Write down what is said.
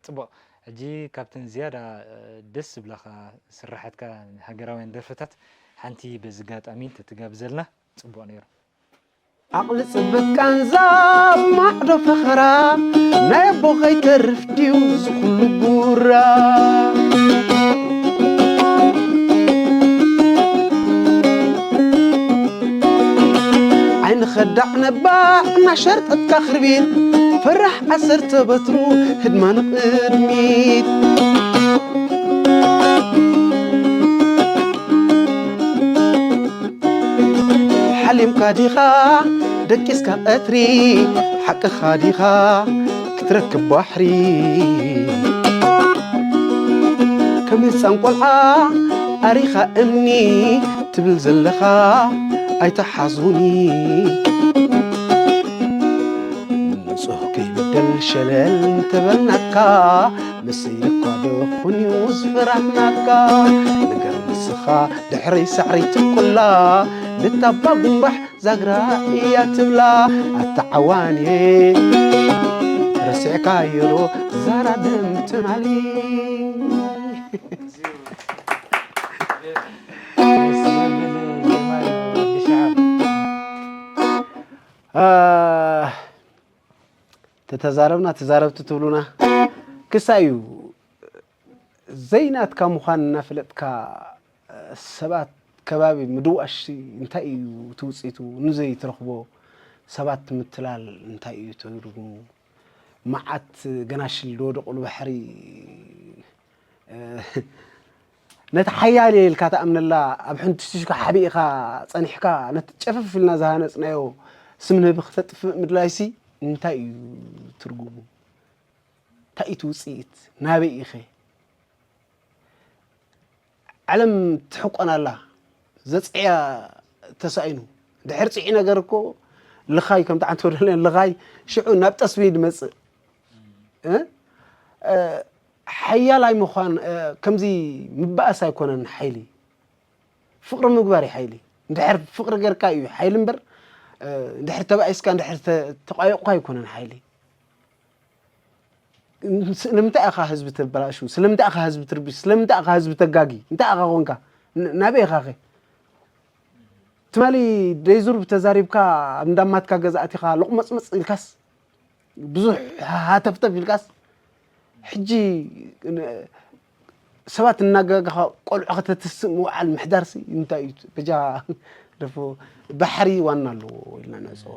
ጽቡቕ። ሕጂ ካብተን ዝያዳ ደስ ዝብላኻ ስራሓትካ፣ ሃገራውያን ደርፍታት ሓንቲ በዚ ኣጋጣሚ እንተትጋብዘልና ጽቡቕ ነይሩ። ዓቕሊ ጽብቅ ቃንዛ ማዕዶ ፈኸራ ናይ ኣቦ ከይተርፍ ድዩ ዝኹሉ ጉራ። ዓይኒ ኸዳዕ ነባዕ እናሸርጠጥካ ክርቢት ፈራሕ ዓሰርተ በትሩ ህድማ ንቕድሚት። ሓሊምካ ዲኻ ደቂስካ ቀትሪ ሓቅኻ ዲኻ ክትረክብ ባሕሪ። ከም ህፃን ቆልዓ ኣሪኻ እምኒ ትብል ዘለኻ ኣይተሓዙኒ። ንጹህ ከይብደል ሸለል እንተበልናካ መሰይልኳ ዶ ኹንዩ ዝፍራህናካ። ነገር ንስኻ ድሕረይ ሳዕሪ ትኩላ ልታባ ጉንባሕ ዛግራ እያ ትብላ ኣታ ዓዋንየ ረሲዕካዮ ዶ ዛራ ደም ትማሊ። ተተዛረብና ተዛረብቲ ትብሉና ክሳይ እዩ ዘይናትካ ምዃን እናፈለጥካ ሰባት ከባቢ ምድዋሽ እንታይ እዩ እቲ ውፅኢቱ ንዘይትረኽቦ ሰባት ምትላል እንታይ እዩ ትርጉሙ መዓት ገናሽል ዝወደቑሉ ባሕሪ ነቲ ሓያል እየ ኢልካ ትኣምነላ ኣብ ሕንትሽካ ሓቢእኻ ጸኒሕካ ነቲ ጨፍፍ ኢልና ዝሃነጽናዮ ስም ንህቢ ክተጥፍእ ምድላይሲ እንታይ እዩ ትርጉሙ? እንታይ እዩ እቲ ውጽኢት? ናበይ ኢኸ? ዓለም ትሕቆን ኣላ ዘጽዕያ ተሳኢኑ ድሕር ጽዒ ነገር እኮ ልኻይ ከምቲ ዓንተ ወደለ ልኻይ ሽዑ ናብ ጠስሚ ድመጽእ ሓያላይ ምዃን ከምዚ ምባእስ ኣይኮነን ሓይሊ ፍቕሪ ምግባር እዩ ሓይሊ እንድሕር ፍቕሪ ገርካ እዩ ሓይሊ እምበር እንድሕር ተባኢስካ እንድሕር ተቋየቑካ ኣይኮነን ሓይሊ ስለምንታይ ኢኻ ህዝቢ ተበላሹ ስለምንታይ ኢኻ ህዝቢ ትርብሽ ስለምንታይ ኢኻ ህዝቢ ተጋጊ እንታይ ኢኻ ኮንካ ናበይ ኢኻ ኸ ትማሊ ደይዙር ተዛሪብካ ኣብ እንዳማትካ ገዛ ኣቲኻ ሎቕመፅመፅ ኢልካስ ብዙሕ ሃተፍተፍ ኢልካስ ሕጂ ሰባት እናጋጋኻ ቆልዑ ከተትስእ ምውዓል ምሕዳርሲ እንታይ እዩ በጃ ደፎ ባሕሪ ዋና ኣለዎ ኢልና ነፅኦ